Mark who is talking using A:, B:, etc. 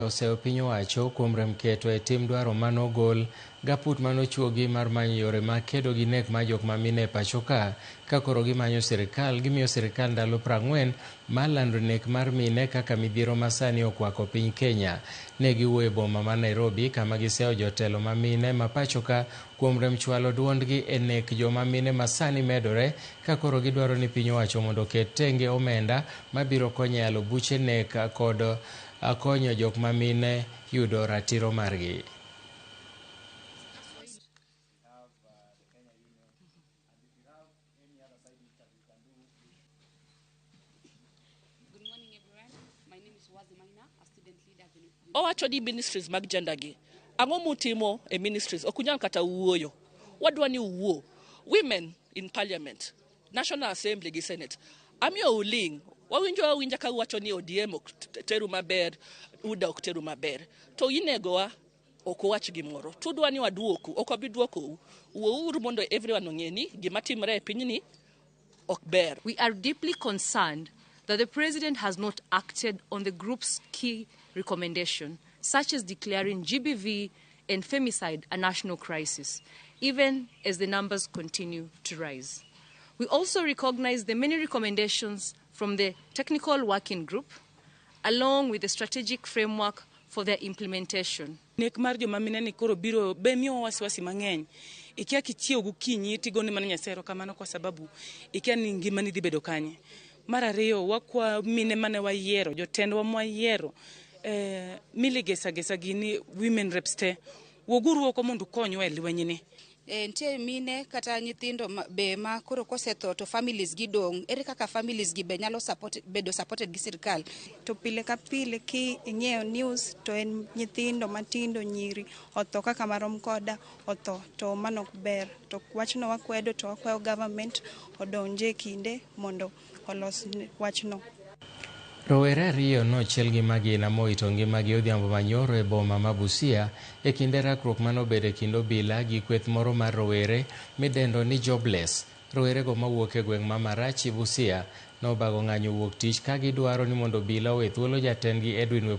A: Oseyo piny owacho kuom rem keto e tim dwaro manogol gaput manochuogi mar manyo yore mag kedo gi nek mar jok mamine e pacho ka. Ka koro gimanyo sirikal, gimiyo sirikal ndalo 40 mar lando nek mar mine kaka midhiero masani okwako piny Kenya. Ne giwuoyo e boma ma Nairobi kama giseyo jotelo ma mine ma pacho ka kuom rem chwalo duondgi e nek joma mine masani medore ka koro gidwaro ni piny owacho mondo oket tenge omenda mabiro konyo e yalo buche nek kod konyo jok ma mine yudo ratiro margi.
B: Owacho ni ministries mag gender gi ang'o mutimo e ministries ok unyal kata wuoyo. Wadwa ni uwuo. Women in parliament, National Assembly gi Senate. Amiyo uling. Wawinjo awinja ka uwacho ni ODM ok teru maber, UDA ok teru maber. To inegowa ok uwach gimoro. Tudwa ni waduoku, ok wabi duokou. Wuouru mondo everyone ong'e ni gima timre e pinyni ok ber.
C: We are deeply concerned that the president has not acted on the group's key recommendation, such as declaring GBV and femicide a national crisis, even as the numbers continue to rise. We also recognize the many recommendations from the technical working group, along with the strategic framework for their implementation.
D: Nek mar joma mine ni koro biro be miyowa wasiwasi mang'eny. Ikia kichiew gokinyi tigone mana Nyasaye erokamano kwa sababu ikia ni ngimani dhi bedo kanye. Mar ariyo wakwa mine mane wayiero, jotendwa mwayiero, Milly Gesa Gesa gini women reps te, wuoguru oko mondo ukonywa e lwenyni.
E: Nitie mine kata nyithindo be ma koro kosetho to families gi dong'. Ere kaka families gi be nyalo support, bedo supported gi sirikal?
F: To pile ka pile ki ing'iyo news to en nyithindo matindo nyiri otho kaka marom koda otho to mano ok ber. To wachno wakwedo to wakwayo government odonje e kinde mondo olos wachno.
A: Rowere ariyo nochiel gi magina mowito ngimagi odhiambo manyoro e boma ma Busia e kinde rakruok manobedo e kind obila gi kweth moro mar rowere midendo ni jobless. Rowerego mawuok e gweng' ma Marachi Busia nobago ng'anyo wuok tich ka gidwaro ni mondo obila owe thuolo jatendgi Edwin.